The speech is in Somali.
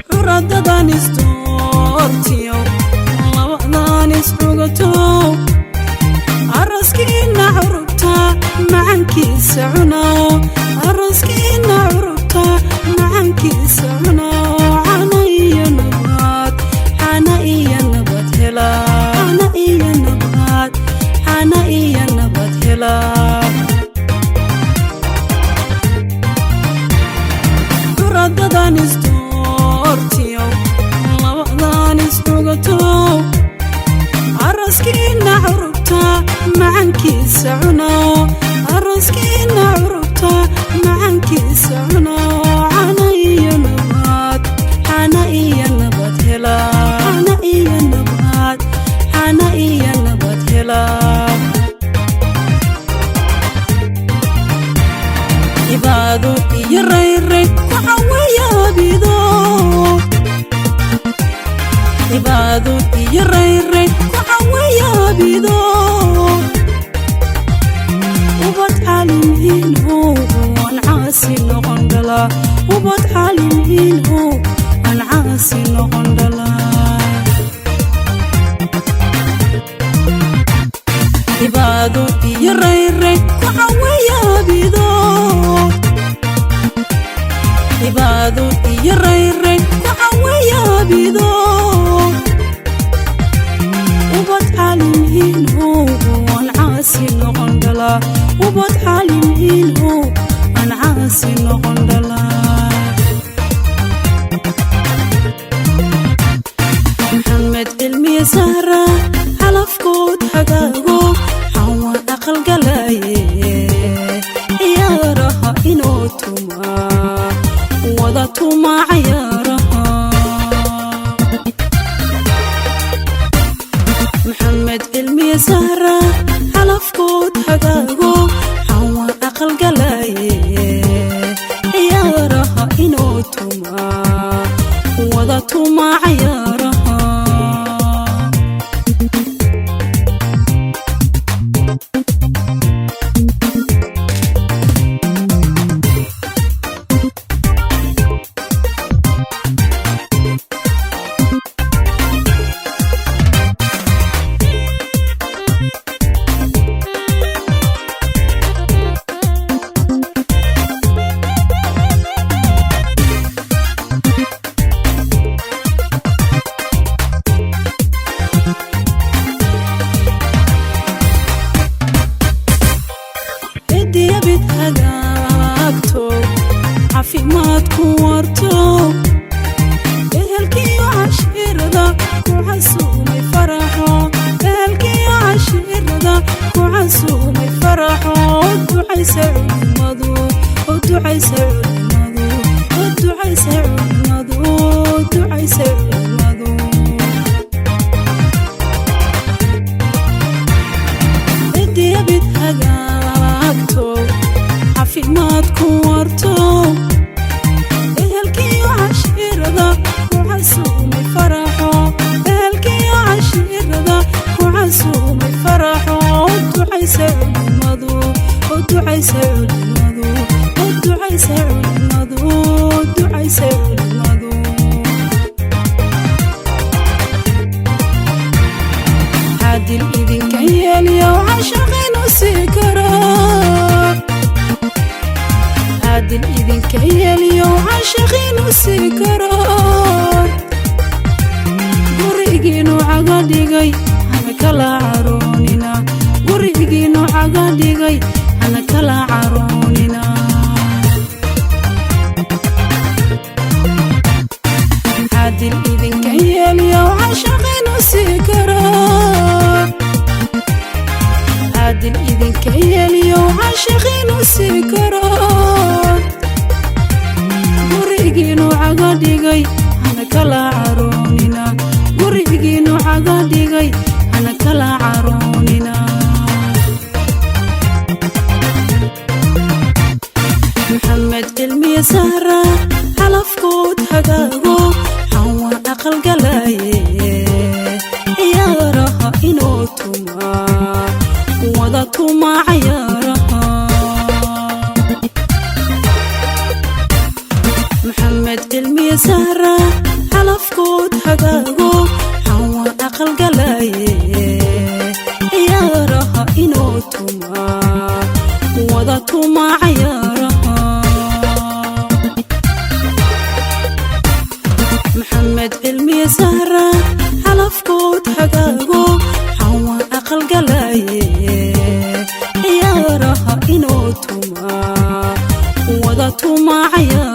Curadadan isdoortiyo, labadan iscugato, araskiina curubta macankiisa cuno, araskiina curubta macankiisa cuno. Cana iyo nabad, cana iyo nabad hela, cana iyo nabad, cana iyo nabad hela. Curadadan isdoortiyo, labadan iscugato, araskiina curubta macankiisa cuno, araskiina curubta macankiisa cuno. Cana iyo nabad, cana iyo nabad hela, cana iyo nabad, cana iyo nabad hela. Cibaado iyo rayray ku cawayaabido, cibaado iyo rayray ku cawayaabido. Ubad caalimiin oo aan caasi noqon dhala, ubad caalimiin oo aan caasi noqon dhala. Cibaado iyo rayray ku cawayaabido, cibaado iyo rayray ku cawayaabido. Ubad caalimiin oo aan caasi noqon dhala, ubad caalimiin oo aan caasi noqon dhala. Maxamed Cilmiye Sahra, calafkood hagaago, xawa aqalgalaye, ciyaaraha inuu tumaa, wada tuma cayaaraha. Maxamed Cilmiye Sahra, calafkood hagaago, xawa aqalgalaye, ciyaaraha inuu tumaa, wada tuma cayaaraha. Cidiyabid hagaagto, caafimaadku warto, ehelkiyo cashiirada ku casuumay faraxo, ehelkiyo cashiirada ku casuumay faraxo. Ducaysa culimadu, oo ducaysa culimadu, oo ducaysa culimadu, ducaysa culimadu. Cidiyabid hagaagto, caafimaadku warto, ehelkiyo cashiirada ku casuumay faraxo, ehelkiyo cashiirada ku casuumay faraxo. Ducaysa culimadu, oo ducaysa culimadu, oo ducaysa culimadu, ducaysa culimadu. Caadil idinka yeeliyo, cashaqinu sii karo, caadil idinka yeeliyo, cashaqinu sii karo. Gurigiinu caga dhigay, hana kala caroonina, gurigiinu caga dhigay, hana kala caroonina. Caadil idinka yeeliyo, cashaqinu sii karo, caadil idinka yeeliyo. Caashiqiinu sii karo, gurigiinu caga dhigay hana kala caroonina, gurigiinu caga dhigay hana kala caroonina. Maxamed Cilmiye Sahra calafkood hagaago, xawaa aqalgalaye ciyaaraha inoo tumaa, wada tumaa cayaaraha. Maxamed Cilmiye Sahra calafkood hagaago, xawaa aqalgalaye ciyaaraha inoo tumaa, wada tumaa cayaaraha. Maxamed Cilmiye Sahra calafkood hagaago, xawaa aqalgalaye ciyaaraha inoo tumaa, wada tumaa cayaaraha.